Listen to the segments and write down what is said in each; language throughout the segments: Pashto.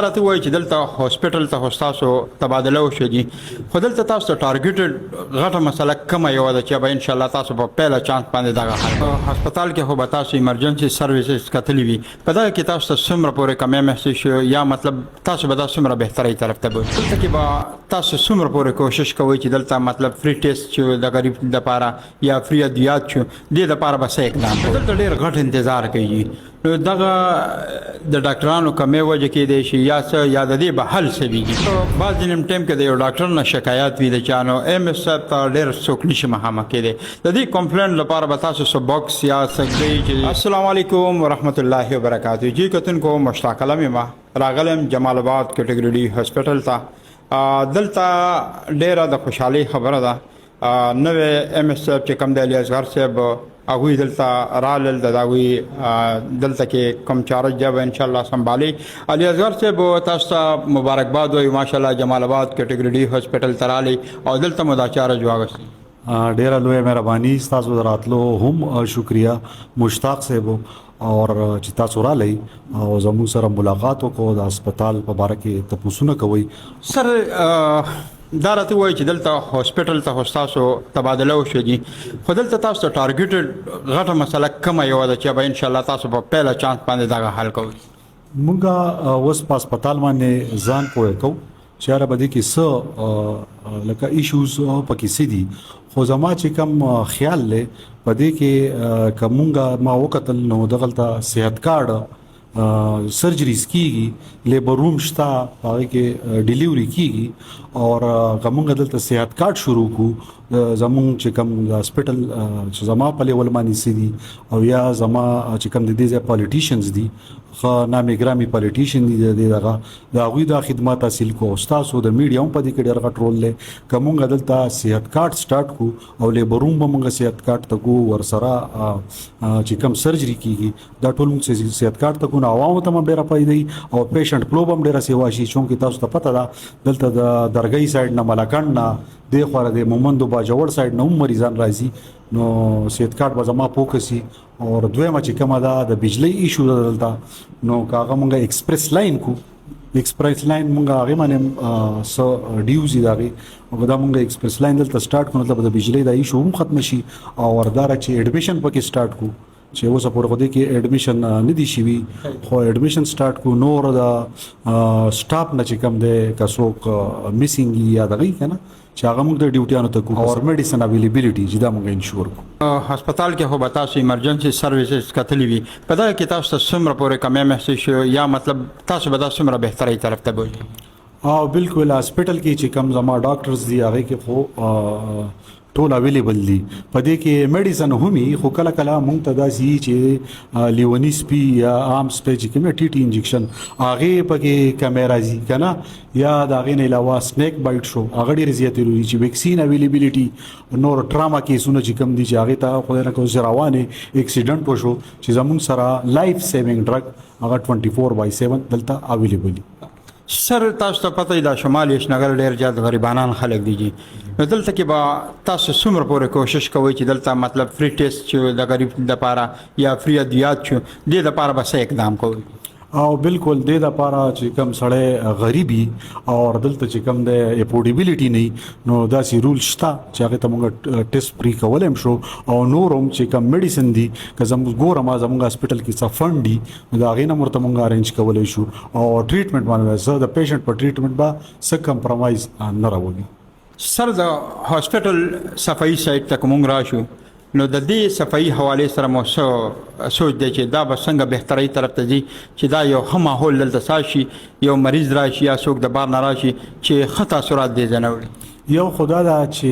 راته وایي چې دلته هاسپټل ته خو ستاسو تبادله وشوه جي، خو دلته تاسو ته ټارګټډ غټه مسله کومه یوه ده چې به انشاءالله تاسو په پهله چانس باندې دغه حل؟ هسپتال کې خو به تاسو ایمرجنسي سرویسز کتلي وي، په دغه کې تاسو ته څومره پورې کمی محسوس شو، یا مطلب تاسو به دا څومره بهترۍ طرف ته بوځي؟ دلته کې به تاسو څومره پورې کوشش کوئ چې دلته مطلب فري ټیسټ چې د غریب دپاره یا فري ادویات شو، دې دپاره به څه اقدام کوئ؟ دلته ډېر غټ انتظار کوي، نو دغه د ډاکټرانو کمې وجه کېدای شي یا څه، یا د دې به حل څه وي؟ بعض نیم ټایم کې د یو ډاکټر نه شکایت وي د چا، نو ایم ایس صاحب ته ډېر څوک نشي مخامخ کېدی. د دې کمپلینټ لپاره به تاسو څه باکس یا څه ږدئ چې؟ السلام علیکم ورحمت الله وبرکاته جی کتونکو، مشتاق علم یم، راغلم جمال آباد کټګري ډي هاسپټل ته. دلته ډېره د خوشحالۍ خبره ده، نوی ایم ایس صاحب چې کوم دی، علي اصغر صاحب، هغوی دلته رالل. د هغوی دلته کې کوم چارج دی به انشاءالله سنبالي. علي اصغر صاحب، تاسو ته مبارکباد وایو، ماشاءالله جمال آباد کټګري ډي هاسپټل ته رالی او دلته مو دا چارج واغست. ډیره لویه مهرباني، ستاسو د راتلو هم شکریه مشتاق صاحب، اور چې تاسو رالئ او زموږ سره ملاقات وکړو، د هسپتال په باره کې تپوسونه کوئ. سر، دا راته وایي چې دلته هاسپټل ته خو ستاسو تبادله وشوه جي، خو دلته تاسو ته ټارګټډ غټه مسله کومه یوه ده چې به انشاءالله تاسو په پهله چانس باندې دغه حل کوئ؟ مونږ اوس په هسپتال باندې ځان پوه کوو چې یاره په دې کې څه لکه ایشوز پکې څه دي، خو زما چې کوم خیال دی، په دې کې که مونږ ما وکتل نو دغلته صحت کارډ سرجریز کیږي، لیبر روم شته، هغه کې ډیلیوري کیږي، او که مونږ دلته صحت کارت شروع کو، زمونږ چې کوم هسپتال چې زما په لیول باندې څه دي او یا زما چې کوم د دې ځای پالیټیشنز دي، ښه نامي ګرامي پالیټیشن دي، د دې دغه د هغوی دا خدمات حاصل کو، او ستاسو د میډیا هم په دې کې ډېر غټ رول دی. که مونږ دلته صحت کارت سټارټ کو او لیبر روم به مونږ صحت کارت ته کو، ورسره چې کوم سرجري کیږي دا ټول مونږ صحت کارت ته کو، نو عوامو ته هم ډېره فایده وي او پیشنټ فلو به هم ډېره سیوا شي. چونکې تاسو ته پته ده، دلته د درګۍ سایډ نه، ملکنډ نه، دې خوا د مومندو باجوړ سایډ نه هم مریضان راځي، نو صحت کارت به زما فوکس وي. او دویمه چې کومه ده، د بجلی ایشو ده دلته، نو که هغه مونږ ایکسپریس لاین کو، ایکسپریس لاین مونږ هغه باندې څه ډیوز دي هغه، او دا مونږ ایکسپریس لاین دلته سٹارټ کړو، مطلب د بجلی دا ایشو هم ختم شي، او وردار چې اډمیشن پکې سٹارټ کو، چې اوس پورې خو دې کې اډمیشن نه دی شوی، خو اډمیشن سٹارټ کو. نور دا سټاف نه چې کم دی، که څوک میسنګ یا دغه کنه، چې هغه موږ د ډیوټیانو ته کو، او میډیسن اویلیبিলিټي چې دا موږ انشور کو. هسپتال کې خو به تاسو ایمرجنسي سرویسز کتلي وي، په دغه کې تاسو ته څومره پورې کمی محسوس شو، یا مطلب تاسو به دا څومره بهترۍ طرف ته بوځي؟ او بالکل، هسپتال کې چې کم زما ډاکټرز دي، هغه کې خو ټول اویلیبل دي، په دې کې میډیسن هم، خو کله کله مونږ ته داسې چې لیونی سپي یا عام سپي چې کوم ټي ټي انجکشن هغه پکې کمې راځي کنه، یا د هغې نه علاوه سنیک بایټ شو، هغه ډېر زیاتې لري چې ویکسین اویلیبিলিټي، نور ټراما کیسونه چې کم دي، چې هغه ته خدای نه کوي روانې اکسیډنټ وشو، چې زمونږ سره لایف سیوینګ ډرګ هغه 24/7 دلته اویلیبل دي. سر، تاسو ته پته ده شمال یشنګر ډېر زیات غریبانان خلک دي جي، نو دلته کې به تاسو څومره پورې کوشش کوئ چې دلته مطلب فري ټیسټ چې د غریب دپاره یا فري ادویات چې دې دپاره به څه اقدام کوئ؟ او بالکل، دې د پاره چې کم سړی غریبي او دلته چې کم د افورډیبিলিټي نه، نو داسې رول شته چې هغه ته موږ ټیسټ فری کولای شو، او نورم چې کم میډیسن دي، که زموږ ګوره ما زموږ هسپتال کې څه فند دي، نو دا هغې نه ورته موږ ارینج کولای شو، او ټریټمنټ باندې زه د پیشنټ په ټریټمنټ به څه کمپرمایز نه راولي. سر، د هاسپټل صفايي سایډ ته کوم راشو، نو د دې صفايي حواله سره مو څه سوچ دی چې دا به څنګه بهترۍ طرف ته ځي، چې دا یو ښه ماحول دلته ساز شي، یو مریض راشي یا څوک د بار نه راشي چې ښه تاثرات دې ځنه وړي؟ یو خدا دا چې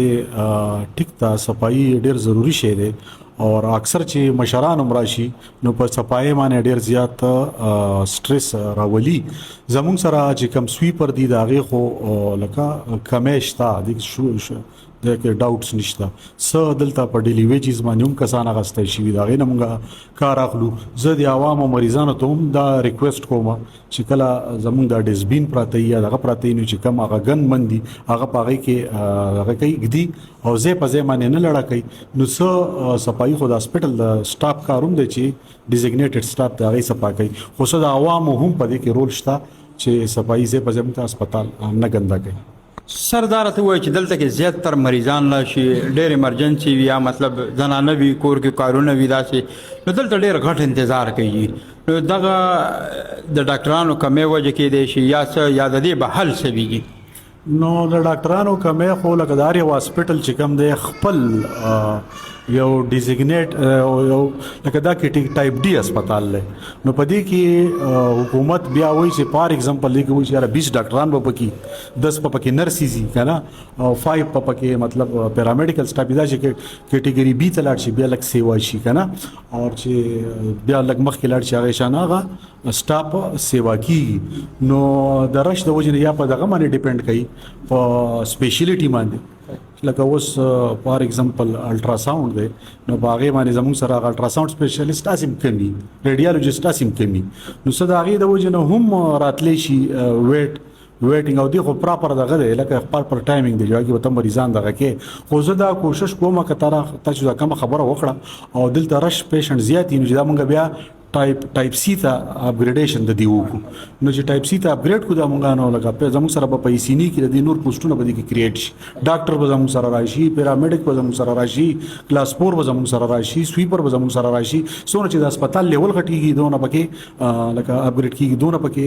ټیک ته صفايي ډیر ضروری شی دی، او اکثر چې مشران هم راشي نو په صفایي باندې ډیر زیات سټرس راولي. زمونږ سره چې کم سویپر دي، د هغې خو لکه کمی شته، د شو د کې ډاوټس نشته. څه دلته په ډیلی ویجز باندې هم کسان اغستای شي، دا غي نه مونږه کار اخلو. زه د عوامو مریضانو ته هم دا ریکوست کوم چې کله زمونږ د ډسبین پراته یا دغه پراته، نو چې کم هغه ګن مندي هغه پاغي کې هغه کوي ګدي او زه په ځای باندې نه لړا کوي. نو څه صفائی خو د هسپتال د سټاف کاروم دی چې ډیزګنیټډ سټاف د هغه صفا کوي، خو څه د عوامو هم په دې کې رول شته. چې صفایي ځای په ځای موږ ته هسپتال نه ګنده کوي. سر دا راته ووایه چې دلته کې زیات تر مریضان راشي، ډېر ایمرجنسي وي یا مطلب زنانه وي، کور کې کارونه وي داسې، نو دلته ډېر غټ انتظار کوي، نو دغه د ډاکټرانو کمې وجه کېدای شي یا څه، یا د دې به حل څه وي؟ نو د ډاکټرانو کمی خو لکه د هر یو هاسپټل چې کوم دی خپل یو ډیزیګنیټ یو لکه دا کې ټایپ ډي هسپتال دی، نو په دې کې حکومت بیا وایي چې فار ایگزامپل دې کې وایي چې یاره 20 ډاکټران به پکې، 10 په پکې نرسیز دي که نه، او 5 په پکې مطلب پیرامیډیکل سټاف دا چې کیټیګري بي ته لاړ شي بیا لږ سیوا شي که نه، او چې بیا لږ مخکې لاړ شي هغې شان هغه سټاپ سیوا کیږي. نو د رش د وجې نه یا په دغه باندې ډیپند کوي په سپیشلیټي باندې، لکه اوس فار ایگزامپل الټراساوند دی، نو په هغې باندې زموږ سره هغه الټراساوند سپیشلیست هسې هم کمي، ریډیالوجسټ هسې هم کمي، نو څه د هغې د وجې نه هم راتلی شي ویټینګ. او دی خو پراپر دغه دی لکه پراپر ټایمینګ دی چې به ته مریضان دغه کې. خو زه دا کوشش کوم که تا چې دا کومه خبره وکړه او دلته رش پیشنټ زیات دي، نو چې دا مونږ بیا ټایپ سی ته اپګریډیشن د دې وکړو، نو چې ټایپ سی ته اپګریډ کړو دا مونږ نو لکه زموږ سره به په سینې کې د دې نور پوسټونه به دې کې کریټ شي، ډاکټر به زموږ سره راشي، پیرامیډیک به زموږ سره راشي، کلاس 4 به زموږ سره راشي، سویپر به زموږ سره راشي. څونه چې د هسپتال لیول غټیږي دونه پکې لکه اپګریډ کیږي، دونه پکې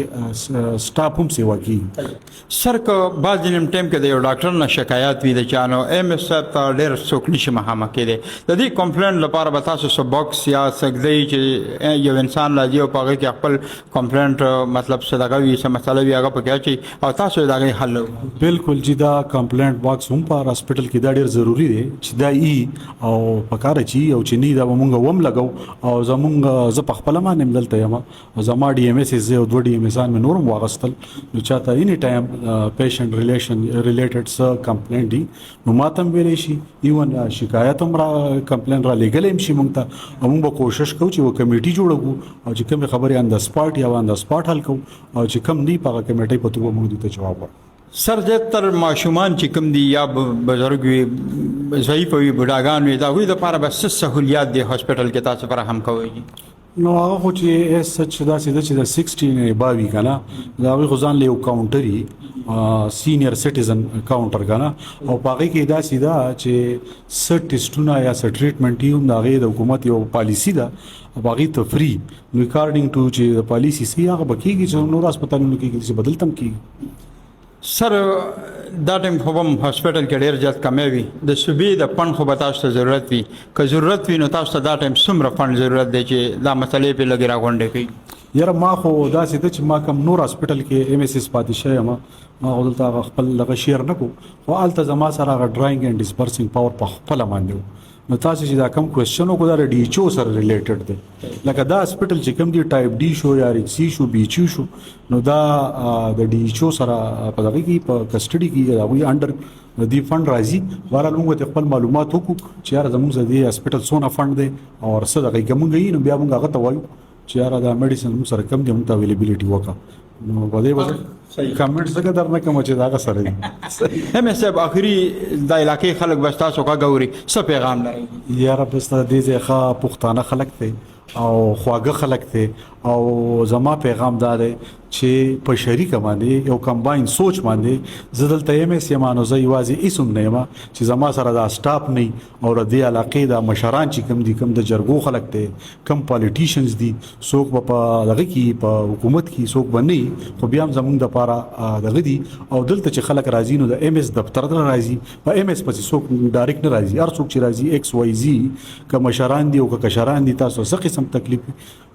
سټاف هم سیوا کیږي. سر که بعضې نیم ټایم کې د یو ډاکټر نه شکایت وي د چا، نو ایم ایس صاحب ته ډېر څوک نشي مخامخ کېدی، د دې کمپلینټ لپاره به تاسو څه باکس یا څه ږدئ چې یو انسان راځي او په هغې کې خپل کمپلینټ مطلب څه دغه وي، څه مسله وي هغه پکې اچوي او تاسو یې د هغې حل وکړئ؟ بالکل جی، دا کمپلینټ باکس هم په هاسپټل کې دا ډېر ضروري دی چې دا ای او په کار چې او چې نه دا به مونږ وم لګو. او زمونږ زه په خپله باندې هم دلته یم، زما ډي ایم ایس زه او 2 ډي ایم ایسان مې نور هم واغستل، نو چاته اینی ټایم پیشنټ ریلیشن ریلیټډ څه کمپلینټ دي نو ما ته هم ویلی شي، ایون شکایت هم را کمپلین را لېږلی هم شي مونږ ته، او مونږ به کوشش کوو چې یوه کمیټي جوړه کړو او چې کومې خبرې آن د سپاټ یا آن د سپاټ حل کوو، او چې کوم دی په هغه کمیټۍ په توګه مونږ دوی ته جواب ورکړو. سر زیاتر ماشومان چې کوم دي یا بزرګ وي، ضعیف وي، بوډاګان وي، د هغوی دپاره به څه سهولیات دي هاسپټل کې تاسو فراهم کوئ؟ نو هغه خو چې ایز سچ داسې ده چې د 60 نه above وي که نه، د هغوی خو ځان له یو کاونټر وي، سینیئر سټیزن کاونټر که نه، او په هغې کې داسې ده چې څه ټیسټونه یا څه ټریټمنټ یې هم د هغې د حکومت یو پالیسي ده، او په هغې ته فري، نو اکارډینګ ټو چې د پالیسي سي هغه به کېږي چې نور هسپتالونو کې کېږي، چې به دلته هم کېږي. سر دا ټایم خو به هم هاسپټل کې ډېر زیات کمی وي، د صوبې د فنډ خو به تاسو ته ضرورت وي، که ضرورت وي نو تاسو ته دا ټایم څومره فنډ ضرورت دی چې دا مسئلې پرې لږې راغونډې کړئ؟ یاره ما خو داسې ده چې ما کوم نور هاسپټل کې ایم ایس ایس پاتې شوی یم، ما خو دلته هغه خپل دغه شیر نه کو، خو هلته زما سره هغه ډرایینګ اینډ ډسبرسینګ پاور په خپله باندې و. نو تاسو چې دا کوم کوېسچن وکړو دا د ډي ایچ او سره ریلیټډ دی، لکه دا هاسپټل چې کوم دی ټایپ ډي شو یا ار ایچ سي شو بي ایچ یو شو، نو دا د ډي ایچ او سره په دغه کې په کسټډي کې د هغوی انډر د دې فنډ راځي. بهرحال موږ ته خپل معلومات وکړو چې یاره زموږ د دې هاسپټل څونه فنډ دی او څه دغه کې موږ یې، نو بیا موږ هغه ته وایو چې یاره دا میډیسن موږ سره کم دی، موږ ته اویلیبিলিټي وکړه. نو په دې وجه کمنټ ځکه در نه کوم چې دا هغه سره دي. ایم ایس صاحب اخري د علاقې خلک به ستاسو غږ اوري، څه پیغام لرئ؟ یاره بس د دې ځای ښه پښتانه خلک دی او خواږه خلک دی، او زما پیغام دا دی چې په شریکه باندې یو کمباین سوچ باندې زه دلته ایم ایس یم، نو زه یوازې هېڅ هم نه یم چې زما سره دا سټاف نه وي، او د دې علاقې دا مشران چې کوم دي، کوم د جرګو خلک دی، کوم پالیټیشنز دي، څوک به په دغه کې په حکومت کې څوک به نه وي، خو بیا هم زموږ دپاره دغه دي. او دلته چې خلک راځي نو د ایم ایس دفتر ته راځي، په ایم ایس پسې څوک ډایرکټ نه راځي، هر څوک چې راځي ایکس وای زی که مشران دي او که کشران دي، تاسو څه قسم تکلیف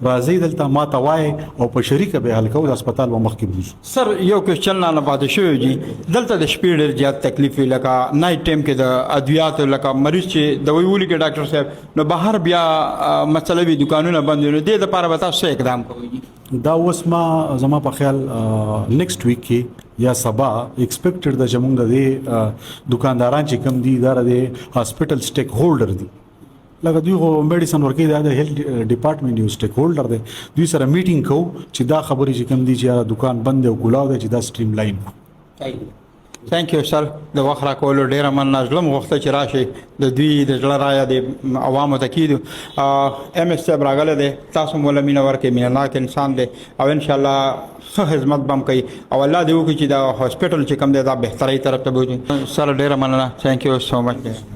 راځئ دلته ما ته وایئ او په شریکه به حل کوو، د هسپتال به مخکې بوځو. سر یو کوېسچن رانه پاتې شوی جی، دلته د شپې ډېر زیات تکلیف وي، لکه نایټ ټایم کې د ادویاتو لکه مریض چې دوایي ولیکي ډاکټر صاحب، نو بهر بیا مسله وي، دکانونه بند وي، نو دې دپاره به تاسو څه اقدام کوئ؟ دا اوس ما زما په خیال نیکسټ ویک کې یا سبا ایکسپیکټډ ده چې موږ د دې دکانداران چې کوم دي دا د هاسپټل سټیک هولډر دي، لکه دوی خو میډیسن ورکوي، دا د هیلث ډپارټمنټ یو سټیک هولډر دی، دوی سره میټینګ کوو چې دا خبرې چې کوم دي چې یاره دکان بند دی او ګلاو دی، چې دا سټریم لاین کړو. ثانک یو سر، د وخت راکولو ډیره مننه. زړه مو غوښته چې راشئ، د دوی د زړه رایه د عوامو ته کیدو. ایم اس صاحب راغلی دی، تاسو هم وله مینه ورکړئ، مینه ناک انسان دی او انشاءالله ښه خدمت به هم کوي او الله دې وکړي چې دا هاسپټل چې کوم دی دا بهترۍ طرف ته بوځي. سر، ډیره مننه، ثانک یو سو مچ.